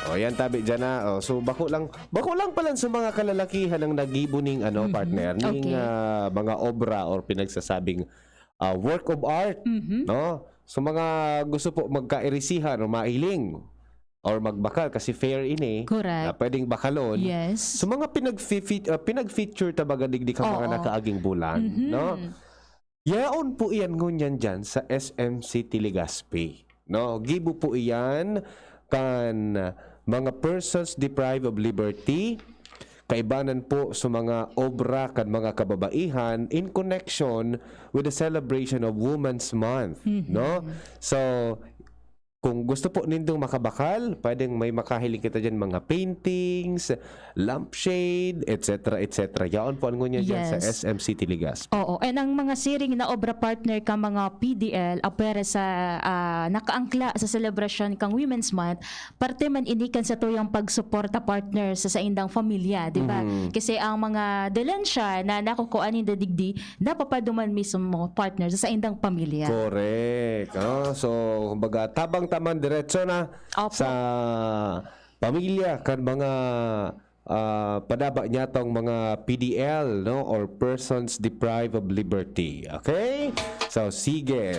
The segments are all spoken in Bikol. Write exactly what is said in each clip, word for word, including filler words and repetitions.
O, yan, tabi dyan na. O, so, bako lang, bako lang pala sa mga kalalakihan ang nagibo ning, ano, Mhm. partner, ning Okay. ah, mga obra or pinagsasabing ah, work of art, Mhm. no? So, mga gusto po magkairisihan o mahiling or magbakal kasi fair ini, Correct. na pwedeng bakalon. Yes. So, mga pinag-fe- ah, pinag-feature ta baga digdi kan mga Oo. nakaaging bulan, Mhm. no? Yaon po iyan ngunyan dyan sa S M City Legazpi, no? Gibo po iyan kan mga persons deprived of liberty, kaibanan po sa mga obra kan mga kababaihan in connection with the celebration of Women's Month, Mhm. no? So, kung gusto po nindong makabakal, pwedeng may makahiling kita dyan, mga paintings, lampshade, et cetera, et cetera. Yaon po ang ngunyan dyan sa Yes. S M City Legazpi. Oo, and ang mga siring na obra, partner, ka mga P D L, apwera sa ah, nakaangkla sa selebrasyon kang Women's Month, parte man ini kan satuyang pagsuporta, partner, sa saindang pamilya, di ba? Mhm. Kasi ang mga delensya na nakukuha ninda digdi, napapaduman mismo, partner, sa saindang pamilya. Correct. Ah, so, kumbaga, tabang ta man diretso na Opo. sa pamilya kan mga ah, padaba niya tong mga P D L, no, or persons deprived of liberty. Okay? So, sige.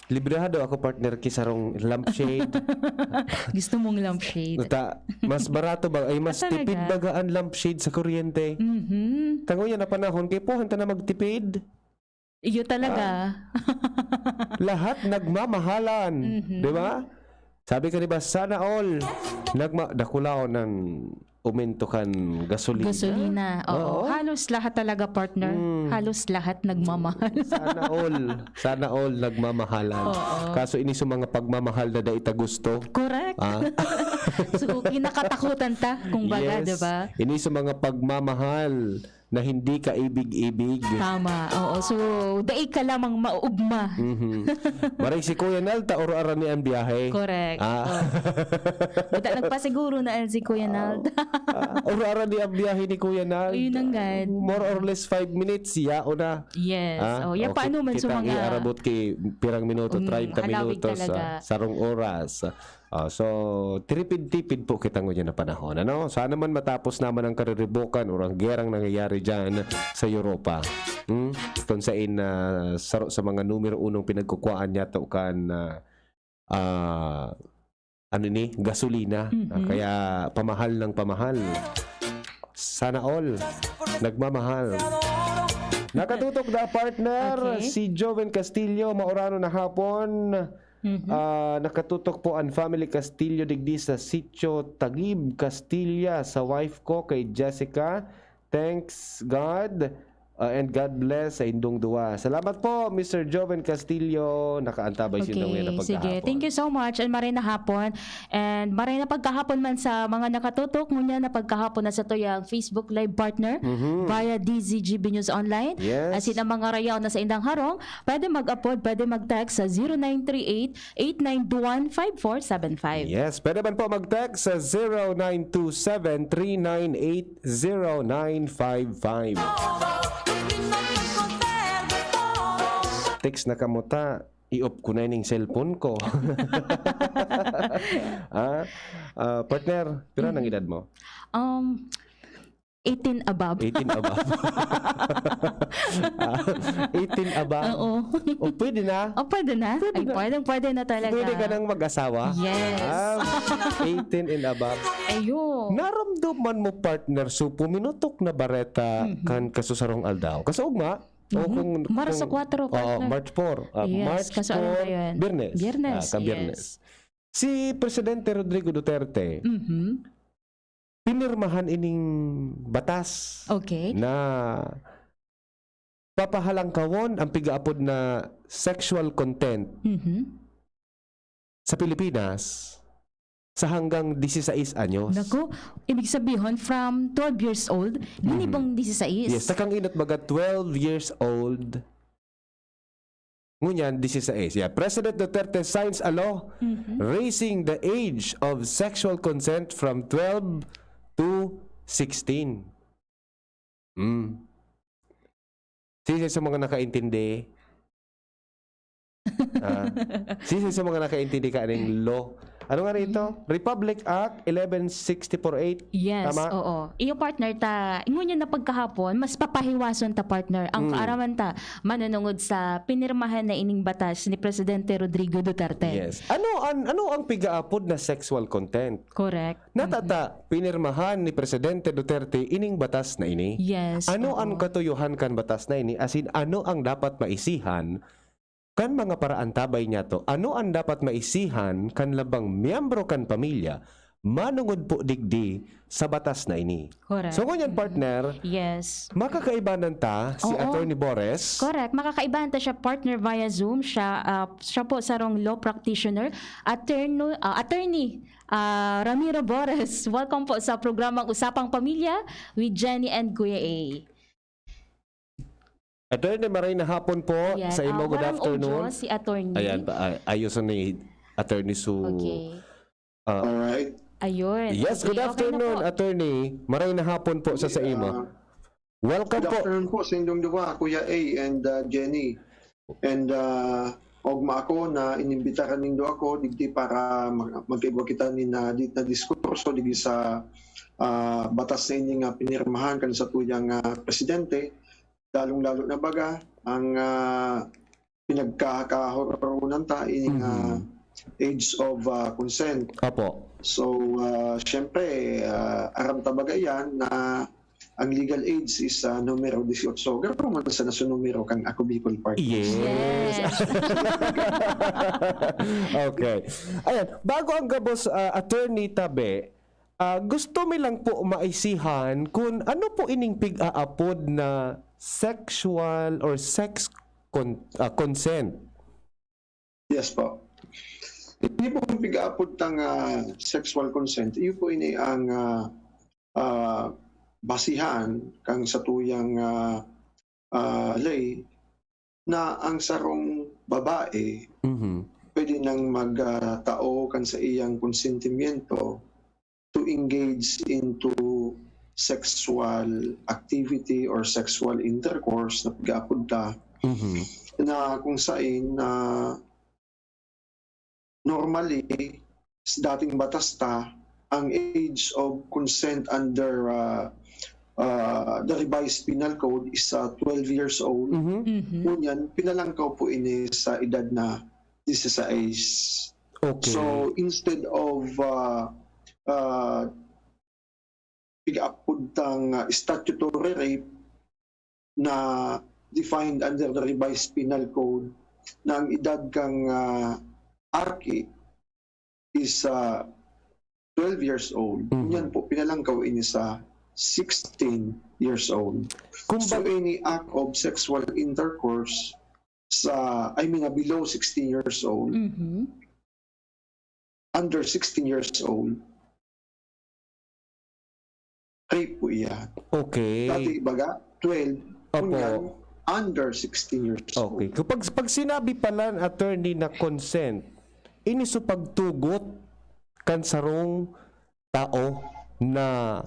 Librehado ako, partner, ki sarong lampshade. Gusto mong lampshade. Nata, mas barato ba? Ay, mas Ah, talaga? Tipid baga ang lampshade sa kuryente. Mhm. Tango yan na panahon, kaya puhan ta na magtipid. Iyo talaga. Lahat nagmamahalan. Mhm. Di ba? Sabi ka, di ba, sana all. Nagma dakulaon ang umento kan gasolina. Gasolina. Oo. Oo. Halos lahat talaga, partner. Mm. Halos lahat nagmamahal. Sana all. Sana all nagmamahalan. Oo. Kaso ini sa mga pagmamahal na dai ta gusto. Correct. Ah. So, kinakatakutan ta, kumbaga, Yes. di ba? Ini sa mga pagmamahal na hindi ka ibig-ibig. Tama. Oo. So, dai ka lamang maugma. Mhm. Maray si Kuya Nal, ta oro-ara ni ang biyahe. Correct. Ah. Oo. Buta nagpasiguro na si Kuya Nald. Ah, oro-ara ni ang biyahe ni Kuya Nal. Ayun ang gad. More or less five minutes, yaon na. Yes. Ah, Oh, ya okay, paano man sa kitang mga iarabot ki pirang minuto, Mm, treinta halawig minutos, talaga. Ah, sarong oras. Ah, so, tiripid-tipid po kita ngunyan na panahon. Ano? Sana man matapos naman ang kariribukan o ang gerang nangyayari dyan sa Europa. Hmm? Kung sain na saro sa mga numero unong pinagkukuhaan niya to kan ah, ah, ano ni, gasolina. Mhm. Ah, kaya pamahal ng pamahal. Sana all nagmamahal. Nakatutok na, partner, Okay. si Joven Castillo, maurano na hapon. Mhm. Ah, nakatutok po ang family Castillo digdi sa Sitio Tagib, Castilla, sa wife ko, kay Jessica. Thanks God, ah, and God bless sa indong duwa. Salamat po, Mister Joven Castillo. Nakaantabay siya ng Okay, na sige. pagkahapon. Thank you so much. And maray na hapon. And maray na pagkahapon man sa mga nakatutok. Ngunyan na pagkahapon na sa tuyang Facebook Live, partner, Mhm. via D Z G B News Online. Yes. Asin ang mga rayaw na sa indang harong, pwede mag-upload, pwede mag-text sa zero nine three eight, eight nine two one, five four seven five. Yes, pwede man po mag-text sa zero nine two seven, three nine eight, zero nine five five. Text na kamo ta, i-off ko na ning cellphone ko. Ah, ah, partner, pira nang edad mo? Um, eighteen above. Eighteen above. Ah, eighteen above. Oo. O, pwede na. Oh, pwede na? Pwede Ay, na. pwedeng pwede na talaga. Pwede ka nang mag-asawa? Yes. Ah, eighteen and above. Ayun. Naramdaman mo, partner, so puminutok na bareta Mhm. kan kasusarong aldaw. Kasi ugma, o Mhm. kung, Marso kung- kwatro, Oo, partner. March four. Ah, Yes, March kaso ano four, ba yan? Biyernes. Biyernes, Ah, kan Biyernes. yes. Si Presidente Rodrigo Duterte, Mhm. pinirmahan ining batas Okay. na papahalangkawon ang pigaapod na sexual content Mhm. sa Pilipinas sa hanggang disisais anyos. Naku, ibig sabihin, from twelve years old, Mhm. ginibong disisais. Yes, takang inot baga twelve years old. Ngunyan, disisais. Yeah, President Duterte signs a law Mhm. raising the age of sexual consent from twelve to sixteen. Mm. Sisay sa mga nakaintindi. Ah, sisay sa mga nakaintindi ka ning law Ano nga ito? Republic Act eleven sixty-four eight. Yes, Tama? Oo. Iyo partner ta, ngunyan na pagkahapon, mas papahiwason ta partner ang Mm. kaaraman ta manunungod sa pinirmahan na ining batas ni Presidente Rodrigo Duterte. Yes. Ano an ano ang pigaapod na sexual content? Correct. Natata, pinirmahan ni Presidente Duterte ining batas na ini. Yes. Ano oo. Ang katuyohan kan batas na ini? As in, ano ang dapat maisihan kan mga paraan tabay niya to? Ano ang dapat maisihan kan labang miyembro kan pamilya manungod po digdi sa batas na ini? Correct. So, ngunyan, partner, Yes. makakaibanan ta si Oo. Attorney Bores. Correct. Makakaibahan ta siya partner via Zoom. Siya, ah, siya po sarong law practitioner, attorney, ah, attorney ah, Ramiro Bores. Welcome po sa programang Usapang Pamilya with Jenny and Kuya A. Attorney, maray na hapon po Yan. sa imo. Ah, Good walang afternoon. Audio, si attorney. Ayan, pa- ay- ayos ni Attorney Su. Okay. Ah, Alright. Ayun. yes, Okay, good okay na afternoon, po. Attorney. Maray na hapon po sa sa imo. Uh, Welcome good po. Afternoon po sa inyong dalawa, Kuya A and uh, Jenny. And uh, ogma ako na inimbitaran nindo ako digdi para mag- magkaigwa kita ni na, di- na diskurso digdi sa ah, batas na ini nga pinirmahan kan satuyang ah, presidente, lalong-lalo na baga ang ah, pinagkakahoronan ta ining ah, Mhm. age of ah, consent. Opo. So, ah, syempre, ah, aram ta baga yan na ang legal age is ah, numero dieciocho. Garo man sana sa numero kan Ako Bicol Party. Yes. Yes. Okay. Ayan, bago ang gabos, ah, Attorney Tabe, ah, gusto mi lang po maisihan kung ano po ining pig-aapod na sexual or sex con- ah, consent. Yes po. Ini po ang pig-aapod tang ah, sexual consent. Iyo po ini ang ah, ah, basihan kang satuyang ah, ah, lay na ang sarong babae Mhm. pwede nang magtao kan sa iyang konsentimiento to engage into sexual activity or sexual intercourse na pag-aapod ta Mhm. na kung sain na normally sa dating batas ta ang age of consent under uh, uh, the revised penal code is uh, twelve years old. Mhm. Mhm. Ngunyan, pinalangkaw po ini sa edad na dieciséis. Okay. So instead of uh, uh, pig-aapod tang uh, statutory rape na defined under the revised penal code na ang edad kang uh, aki is uh, twelve years old. Mhm. Yan po, pinalangkaw ini sa sixteen years old. Kung So ba- any act of sexual intercourse sa, I mean, uh, below sixteen years old, Mhm. under sixteen years old, rape po iyan. Okay. Dati baga, twelve, Opo. ngunyan, under sixteen years old. Okay. Kapag pag sinabi pala, Attorney, na consent, ini so pagtugot kan sarong tao na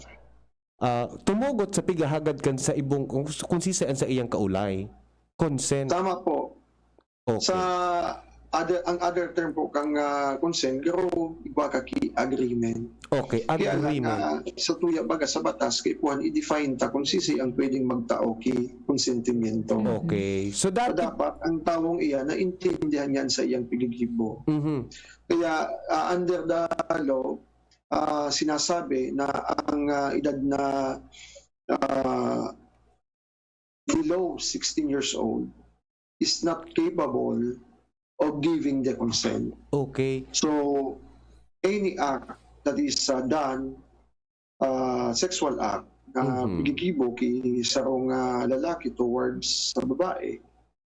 ah, tumugot sa pighahagad kan sa ibong kung, kung sisay an saiyang kaulay. Consent. Tama po. Okay. Sa other, ang other term po kang ah, consent, garo igwa ka ki agreement. Okay, Kaya lang, agreement. ah, sa tuya baga sa batas, kaipuhan i-define ta kung sisay ang pwedeng magtao ki konsentimiento. Okay. So So, dati dapat ang tawong iyan naintindihan niyan sa iyang pigigibo. Mhm. Kaya ah, under the law, ah, sinasabi na ang ah, edad na ah, below sixteen years old is not capable of giving the consent. Okay. So, any act that is uh, done, uh, sexual act, na Mhm. pigigibo ki sarong uh, lalaki towards sa babae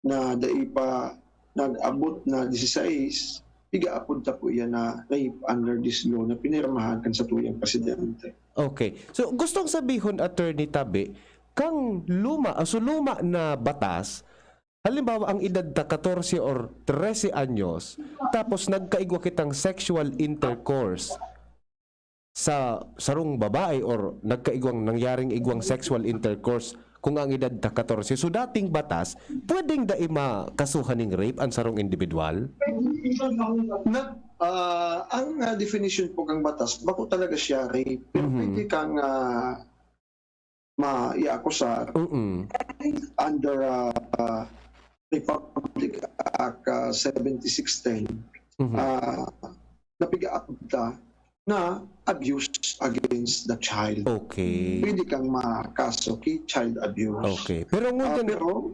na dai pa nag-abot na dieciséis, pigaapod ta po yan na rape under this law na pinirmahan kan satuyang presidente. Okay. So gustong sabihon, Attorney Tabe, kang luma, ah, so luma na batas, halimbawa ang edad ta katorse or trese anyos, tapos nagkaigwa kitang sexual intercourse sa sarong babae or nagkaigwang nangyaring igwang sexual intercourse kung ang edad ta katorse. So dating batas, pwedeng dai makasuhan ning rape ang sarong individual? Not, Ah, ang, ah, definition po kang batas, bako talaga siya rape. Pero Mhm. pwede kang, ah, maiakusar Mm. under, ah, Republic Act, ah, seventy-six ten, Mhm. ah, na piga-apod ta na abuse against the child. Okay. Pwede kang makaso ki child abuse. Okay. Pero Ah, ngunyan pero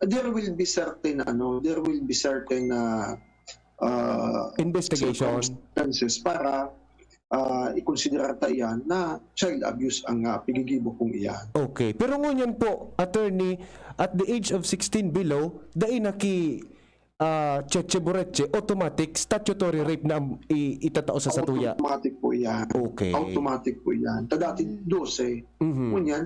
there will be certain, ano, there will be certain, ah, ah, Investigation. circumstances para, ah, ikonsiderar ta iyan na child abuse ang, ah, pigigibo kong iyan. Okay. Pero ngunyan po, attorney, at the age of sixteen below, dai na ki, ah, cheche boreche, automatic statutory rape na ang i-, itatao sa satuya. Automatic po iyan. Okay. Automatic po iyan. Ta dati, Mm. dose. Mhm. Ngunyan,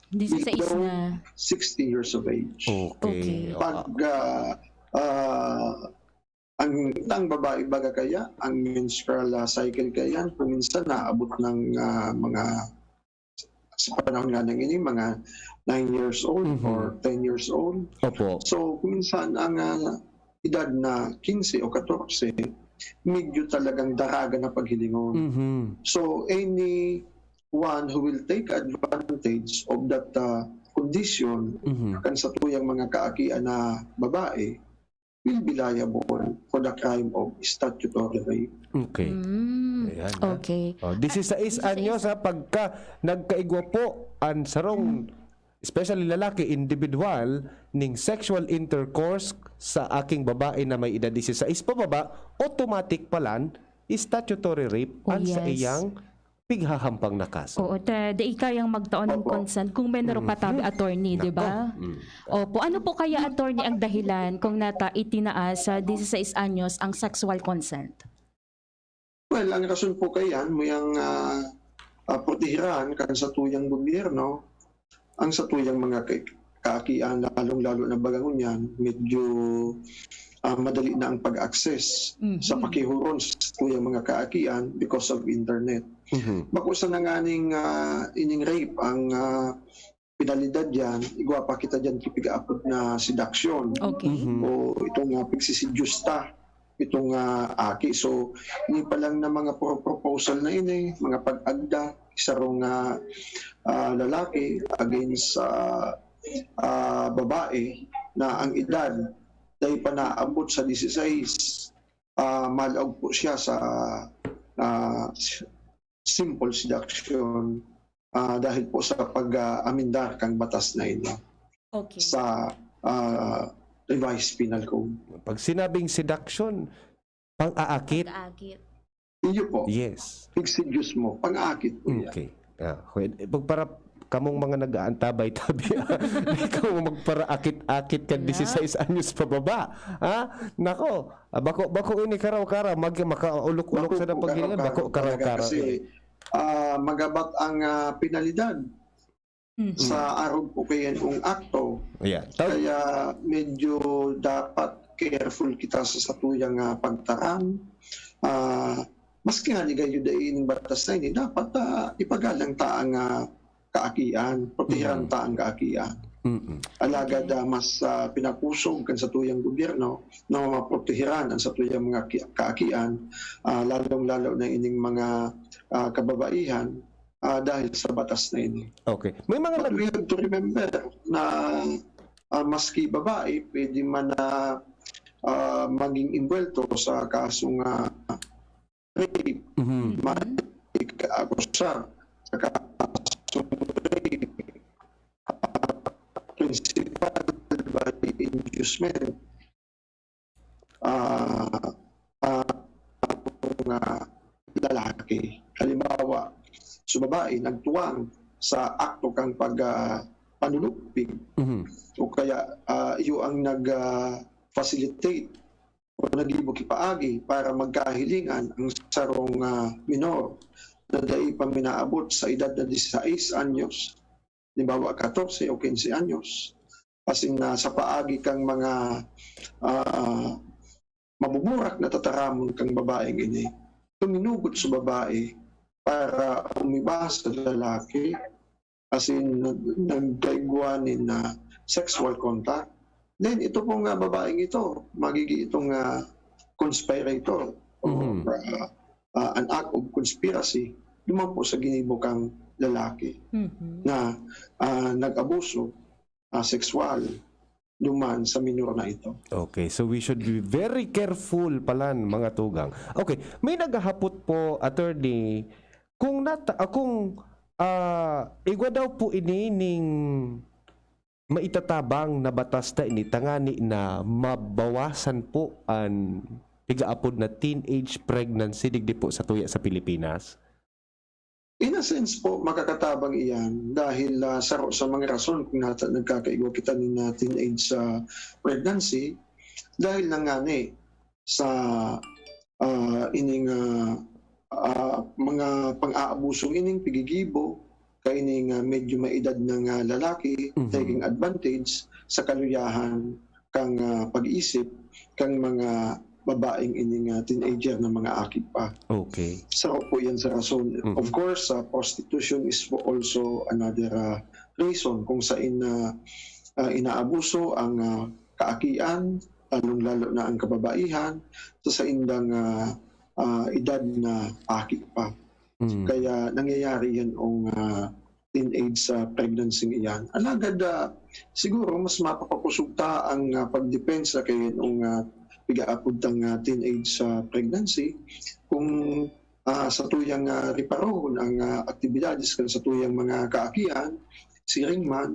Disisais below na. sixty years of age. Okay. Okay. Pag, ah, ah, ang, ang babae baga kaya, ang menstrual, ah, cycle kaya, kung minsan naabot ng, ah, mga, sa panahon nga nang ini, mga nine years old Mhm. or ten years old. Opo. So, kung minsan ang, ah, edad na quince o catorce, medyo talagang daraga na paghilingon. Mhm. So, anyone who will take advantage of that, ah, condition Mhm. kan satuyang mga kaakian na babae will be liable for the crime of statutory rape. Okay. Mm. Ayan, ha? Okay. Oh, disisais At anyos, disisais ha, pagka nagkaigwa po ang sarong, Mm. especially lalaki, individual, ning sexual intercourse sa aking babae na may edad disisais pababa, automatic palan statutory rape Oh, ang sa yes. iyang pighahampang na kaso. Oo, ta, dai kayang magtao ng Opo. consent kung menor pa tabi, Mhm. attorney, di Nako. ba? Mm. Opo. Ano po kaya, attorney, ang dahilan kung nata itinaas sa disisais anyos ang sexual consent? Well, ang rason po kaiyan, mayang, ah, ah, protehiran kan satuyang gobyerno, ang satuyang mga ka-, kaakian, lalong-lalo na baga ngunyan, medyo, ah, madali na ang pag-access sa Mhm. pakihuron sa satuyang mga kaakian because of internet. Mhm. Bako sana nganing, ah, ining rape ang, ah, penalidad diyan, igwa pa kita diyan ki piga-apod na seduction. Okay. Mhm. O itong, ah, pagsiseduce ta, itong, ah, aki. So, ini pa lang na mga pro-, proposal na ini, mga pag-agda, sarong, ah, ah, lalaki against sa, ah, babae na ang edad dai pa naabot sa disisais, ah, malaog po siya sa, ah, simple seduction, ah, dahil po sa pag, ah, amendar kang batas na ini Okay. sa, ah, Revised Penal Code. Pag sinabing seduction, pang-aakit. Pag-aakit. Iyo po. Yes. Pag-seduce mo, pang-aakit po yan. Okay. Ah, pwede, pag para kamong mga nag-aantabay tabi, ah, ikaw magparaakit-akit kan Yeah. disisais anyos pababa. Ha? Nako, ah, bako, bako ini karaw-karaw, mag-, makaulok-ulok Bako sa po napaghilingan, karaw-karaw bako talaga karaw-karaw kasi, ini. ah, magabat ang, ah, penalidad Mhm. sa arog po kayan kung akto. Yeah. Tawag Kaya medyo dapat careful kita sa satuyang, ah, pagtaram. Ah, maski nga ni gayo dai ning batas na ini, dapat, ah, ipagalang ta ang, ah, kaakian, protehiran Mhm. ta ang kaakian. Mm-mm. Alagad, Okay. ah, mas, ah, pinakosog kan satuyang gobyerno na maprotehiran ang satuyang mga ki-, kaakian, ah, lalong-lalo na ining mga, ah, kababaihan, ah, dahil sa batas na ini. Okay. May mga But nag- we have to remember na, ah, maski babae, pwede man na, ah, maging involved sa kasong, ah, rape, Mhm. maaaring akusar sa kasong rape, ah, principal by inducement, ah, ah, mga lalaki. Halimbawa, sa babae, nagtuwang sa akto kang pag, ah, panulupig, Mhm. o kaya, ah, iyo ang nag, ah, facilitate o naggibo ki paagi para magkahilingan ang sarong, ah, minor na dai pa minaabot sa edad na disisais anyos, halimbawa, katorse o kinse anyos, asin na sa paagi kang mga, ah, mabuburak na tataramon kang babaeng ini, tuminugot sa babae para umiba sa lalaki, asin nag-, nagkaigwa nin, ah, sexual contact. Then, ito pong, ah, babaeng ito, magiging itong, ah, conspirator. or, Mhm. ah, ah, an act of conspiracy duman po sa ginibo kang lalaki Mhm. na, ah, nag-abuso, ah, sexual duman sa minor na ito. Okay, so we should be very careful palan, mga tugang. Okay, may naghahapot po, attorney, kung nata-, ah, kung, ah, igwa daw po ini ning maitatabang na batas na ini tangani na mabawasan po an pigaapod na teenage pregnancy digdi po sa tuya sa Pilipinas? In a sense po, makakatabang iyan dahil, ah, saro sa mga rason kung nata-, nagkakaigwa kita nin, ah, teenage, ah, pregnancy dahil na ngani sa, ah, ining, ah, ah, mga pang-aabusong ining pigigibo kaining, ah, medyo may edad na nga lalaki, Mhm. taking advantage sa kaluyahan kan, ah, pag-iisip kan mga babaeng ining, ah, teenager na mga aki pa. Okay. Saro po yan sa rason. Mhm. Of course, ah, prostitution is po also another, ah, reason kung sain na, ah, inaabuso ang, ah, kaakian, lalong-lalo na ang kababaihan, sa saindang, ah, ah, edad na aki pa. Mm. Kaya nangyayari yan ong, ah, teenage, ah, pregnancy iyan. Alagad, ah, siguro mas mapapakusog ta ang, ah, pagdepensa kay ong, ah, pigaapod tang, ah, teenage, ah, pregnancy kung, ah, sa tuyang, ah, reparohon ang, ah, aktibidades kan sa tuyang mga kaakian, siring man,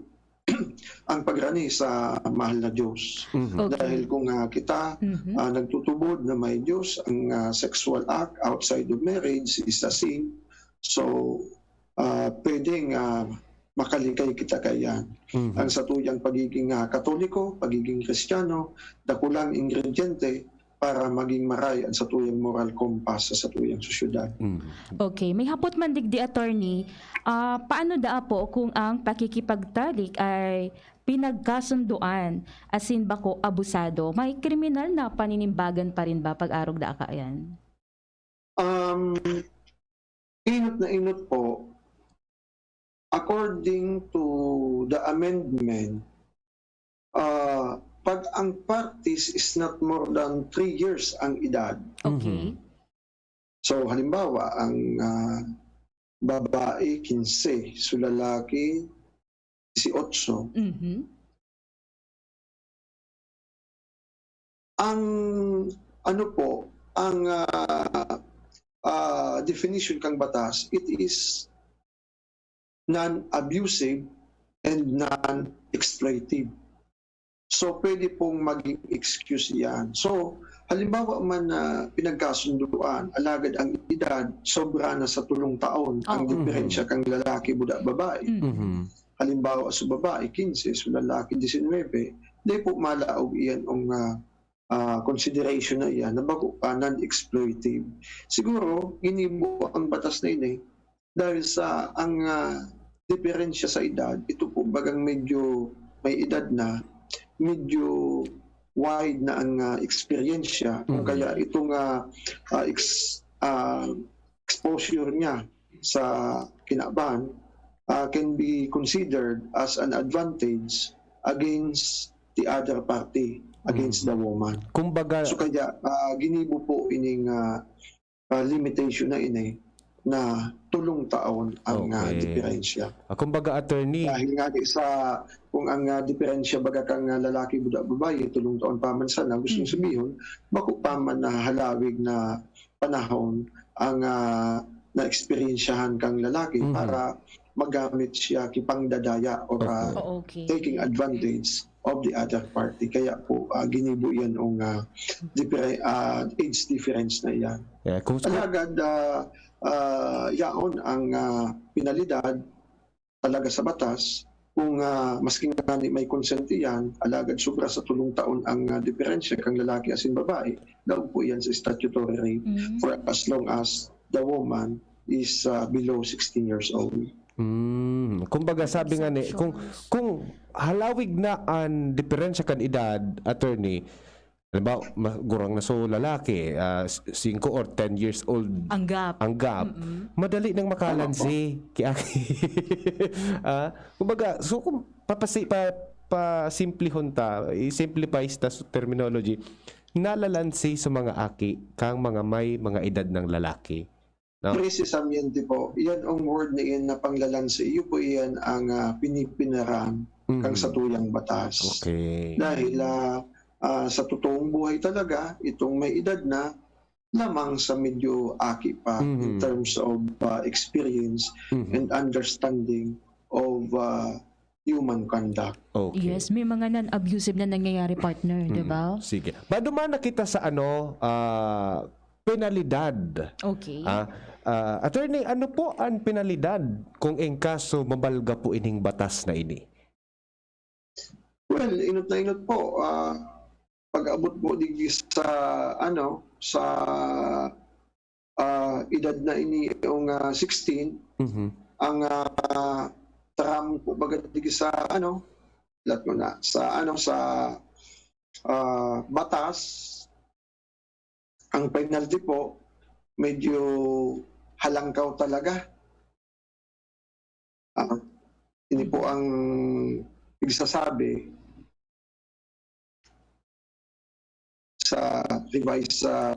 ang pagrani sa mahal na Diyos. Mhm. Okay. Dahil kung, ah, kita, Mhm. ah, nagtutubod na may Diyos, ang, ah, sexual act outside of marriage is a sin. So, ah, pwedeng, ah, makalikay kita kaiyan. Mhm. Ang satuyang pagiging, ah, Katoliko, pagiging Kristiyano, dakulang ingrediente para maging maray an satuyang moral compass sa satuyang sosyedad. Mm. Okay, may hapot man digdi, attorney. Ah, paano daa po kung ang pakikipagtalik ay pinagkasundoan, asin bako abusado? May kriminal na paninimbagan pa rin ba pag-arog daa kaiyan? Um, inot na inot po, according to the amendment, ah, pag ang parties is not more than three years ang edad. Okay. Mhm. So, halimbawa, ang, ah, babae, quince, so lalaki, dieciocho. Mhm. Ang, ano po, ang, ah, ah, definition kang batas, it is non-abusive and non-exploitive. So, pwede pong maging excuse iyan. So, halimbawa man na pinagkasunduan, alagad ang edad sobra na sa tulong taon ang Oo. diferensya Mhm. kang lalaki buda babae. Mhm. Mhm. Halimbawa, sa babae, quince, sa lalaki, diecinuebe, di po malaog iyan ang, ah, ah, consideration na iyan na bako pa non-exploitive. Siguro, ginibo ang batas na ini dahil sa ang, ah, diferensya sa edad, ito po bagang medyo may edad na, medyo wide na ang, ah, eksperyensya. Kung Mhm. kaya itong, ah, ah, ex-, ah, exposure niya sa kinaban, ah, can be considered as an advantage against the other party, against Mhm. the woman. Kumbaga So, kaya, ah, ginibo po ining, ah, ah, limitation na ini na tulong taon ang, ah, Okay. diferensya. Ah, kumbaga, attorney Dahil nga di sa, kung ang, ah, diferensya baga kang, ah, lalaki buda babae, tulong taon pa man sana, gusto Mm. sabihon, bako pa man nahahalawig na panahon ang, ah, naeksperyensyahan kang lalaki Mhm. para magamit siya ki pangdadaya or, ah, Opo. Okay. taking advantage of the other party. Kaya po, ah, ginibo yan ang, ah, differen-, ah, age difference na yan. Yeah, kung Alagad, ah, ah, yaon ang, ah, penalidad talaga sa batas, kung, ah, maski nga ni may konsente yan, alagad sobra sa tulong taon ang, ah, diferensya kang lalaki asin babae, daog po yan sa statutory rape Mm. for as long as the woman is, ah, below sixteen years old. Mm. Kumbaga, sabi nga ni, kung, Exceptions. kung halawig na an diferensya kan edad, attorney, halimbawa, ma-, gurang na so lalaki, ah, s-, singko or ten years old Ang gap. ang gap, Mm-mm. madali nang makalansi. Tama po. Kaya, ah, kumbaga, so kung papasi-, pa-, pasimplihon ta, i-simplify ta sa terminology, Pinalalansi sa mga aki kang mga may mga edad ng lalaki, no? Precisamente po. Yan ang word na iyan na panglalansi. Iyo po iyan ang, ah, pinipinaraan kang Mhm. satuyang batas. Okay. Dahil, ah, ah, sa totoong buhay talaga, itong may edad na, lamang sa medyo aki pa in Mhm. terms of, ah, experience Mhm. and understanding of, ah, human conduct. Okay. Yes, may mga non-abusive na nangyayari, partner, di Mm. ba? Sige. Maduman na kita sa ano, ah, penalidad. Okay. Ah, ah, attorney, ano po ang penalidad kung in case mabalga po ining batas na ini? Well, inot na inot po, ah, pag-abot po digdi sa, ano, sa, ah, edad na ini yung, ah, sixteen, Mhm. ang, ah, term po baga digdi sa, ano, lahat mo na, sa, ano, sa, ah, batas, ang penalty po, medyo halangkaw talaga. Ah, ini po ang pigsasabi sa revised, sa,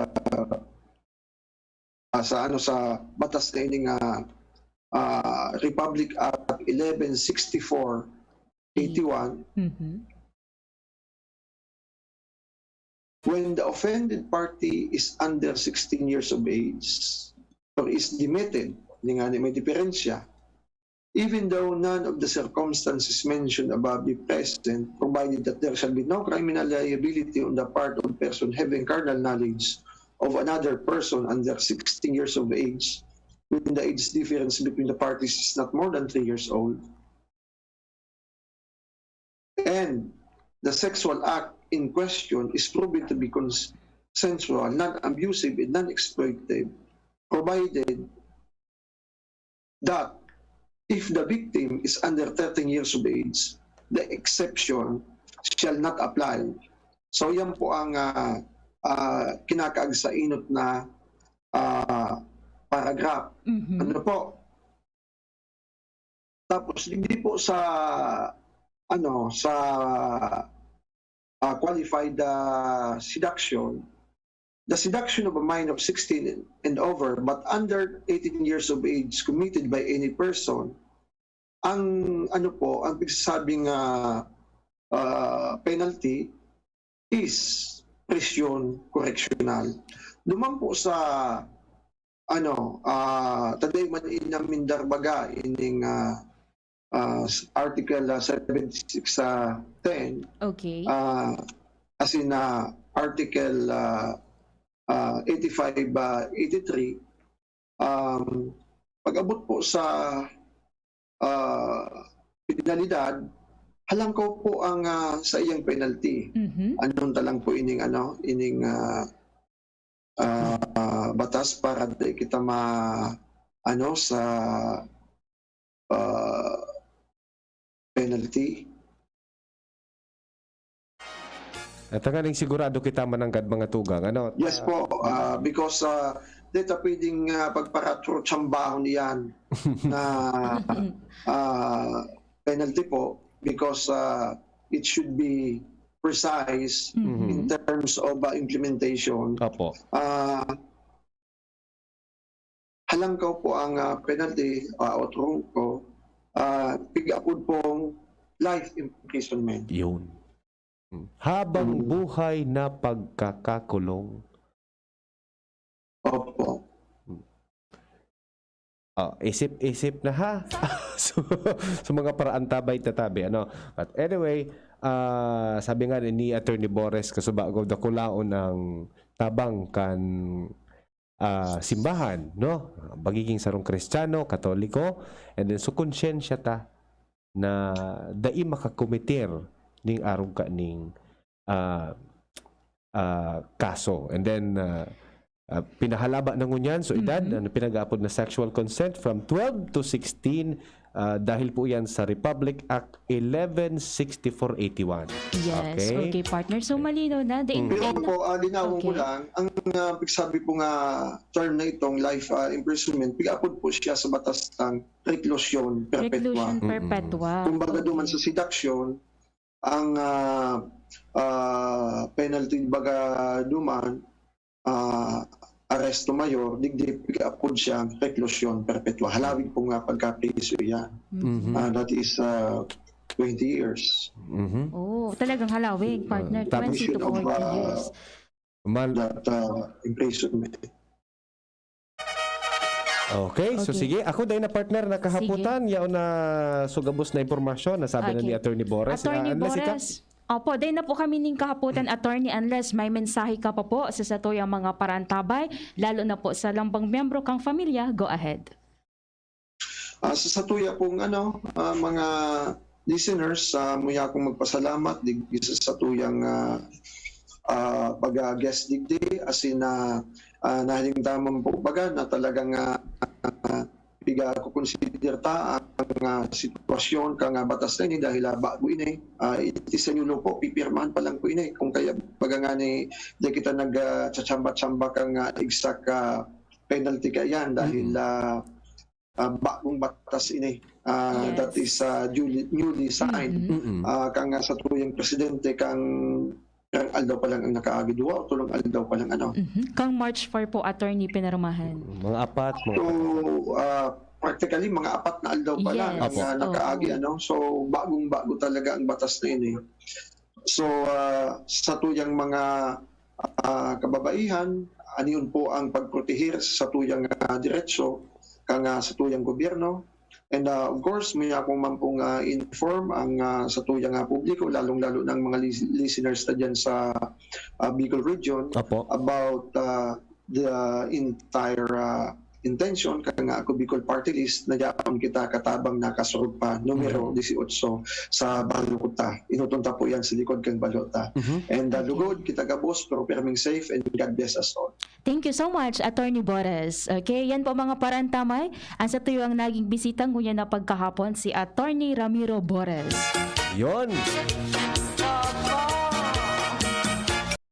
ah, sa ano, sa batas na ini nga, ah, Republic Act eleven sixty-four eighty-one. Mhm. When the offended party is under sixteen years of age or is demeted, di nga ni may diferensya, even though none of the circumstances mentioned above be present, provided that there shall be no criminal liability on the part of person having carnal knowledge of another person under sixteen years of age, when the age difference between the parties is not more than three years old, and the sexual act in question is proven to be consensual, non-abusive, and non-exploitative, provided that if the victim is under thirteen years of age, the exception shall not apply. So, yan po ang, ah, ah, kinakaag sa inot na, ah, paragraph. Mhm. Ano po? Tapos, hindi po sa, ano, sa, ah, qualified, ah, seduction, the seduction of a minor of sixteen and over, but under eighteen years of age, committed by any person, ang, ano po, ang pigsasabing, ah, ah, penalty is prisyon koreksyonal. Duman po sa, ano, ah, taday man inamindar baga ining, ah, ah, s-, Article, ah, seventy-six, ah, ten, Okay. ah, as in, ah, Article, ah, ah, eighty-five, ah, eighty-three, um, pag-abot po sa, ah, penalidad, halangkaw po ang, ah, sa iyang penalty. Mhm. Anong talang po ining, ano, ining, ah, ah, batas para di kita ma-, ano, sa, ah, penalty. At tanganing sigurado kita mananggad mga tugang, ano? Yes po, ah, because, ah, di ta pwedeng, ah, pagparatrotsambahon iyan na, ah, penalty po because, ah, it should be precise Mhm. in terms of, ah, implementation. Opo. Ah, halangkaw po ang, ah, penalty, ah, o trungko, ah, pig-apod pong life imprisonment. Yun. Hmm. Habang Mm. buhay na pagkakakulong. Opo. Hmm. Ah, isip-isip na ha. So, sa mga paraan tabay tatabi, ano. But anyway, ah, sabi nga ni Attorney Bores, kasubago, dakulaon ang tabang kan, ah, simbahan, no? Pagiging sarong Kristiyano, Katoliko, and then sa konsyensya ta na dai makakometer ning arog kaning, ah, ah, kaso. And then, ah, ah, pinahalaba na ngunyan, so edad, Mhm. ano, pinag-aapod na sexual consent from twelve to sixteen, ah, dahil po yan sa Republic Act eleven sixty-four eighty-one. Yes, Okay? okay, partner. So, malinaw na. The Mm. Pero intent na po, ah, linawon ko Okay. lang, ang, ah, pagsabi po nga term na itong life, ah, imprisonment, pig-apod po siya sa batas ng reclusion perpetua. Reclusion Mm-mm. perpetua. Kumbaga, Okay. duman sa seduction, ang, ah, ah, penalty baga duman, ah, arresto mayor, digdi piga-apod siyang reclusion perpetua. Halawig po nga pagkapriso yan. Mhm. Ah, that is uh, twenty years. Mhm. Oh, talagang halawig, partner. Ah, tapos- twenty to Condition of, forty ah, years. Mal- That uh, imprisonment. Okay, so Okay. sige. Ako dahil na partner nakahaputan, yaon na sugabos na impormasyon na sabi na ni Okay. Attorney Bores. Attorney Ah, unless ika- Bores, opo, dahil na po kami ning kahaputan, attorney, unless may mensahe ka pa po sa satuyang mga parantabay, lalo na po sa lambang miyembro kang pamilya, go ahead. Ah, sa satuya pong ano, ah, mga listeners, ah, muya akong magpasalamat digdi sa satuyang ah, ah, pag-guest digdi, asin na uh, nahiling tamang po baga na talagang uh, piga ko consider ta ang ah, sitwasyon kang ah, batas na ini dahil ah, bago ini. Ah, it is a new law po, pipirmahan pa lang po ini. Kung kaya baga nga ni di kita nag ah, tsamba-tsamba kang ah, exact ah, penalty kaiyan dahil ah, ah, bagong batas ini. Ah, Yes. That is ah, duly, newly signed. Mhm. Mm-mm. Ah, kang ah, satuyang presidente kang kang aldaw pa lang ang nakaagi, duwa o tulong aldaw pa lang ano. Mhm. Kang March four po, attorney, pinirmahan. Mga apat, mga So, ah, practically, mga apat na aldaw pa lang Yes. ang ah, Opo. nakaagi. Oo. Ano? So, bagong-bago talaga ang batas na ini. So, ah, satuyang mga ah, kababaihan, anion po ang pagprotehir sa satuyang ah, diretsyo kang ah, satuyang gobyerno. And ah, of course, may ako man pong ah, inform ang ah, satuyang ah, publiko, lalong-lalo na ang mga lis- listeners na dyan sa ah, Bicol region Opo. about ah, the entire ah, intention kang ah, Ako Bicol Party List na yaon kita katabang nakasurog pa numero dieciocho sa balota. Inuton ta po yan sa likod kang balota. Mhm. And uh, Okay. Lugod, kita gabos, pero pirming safe, and God bless us all. Thank you so much, Attorney Bores. Okay, yan po mga parantamay. Ang satuyang naging bisita ngunyan na pagkahapon, si Attorney Ramiro Bores. Yon.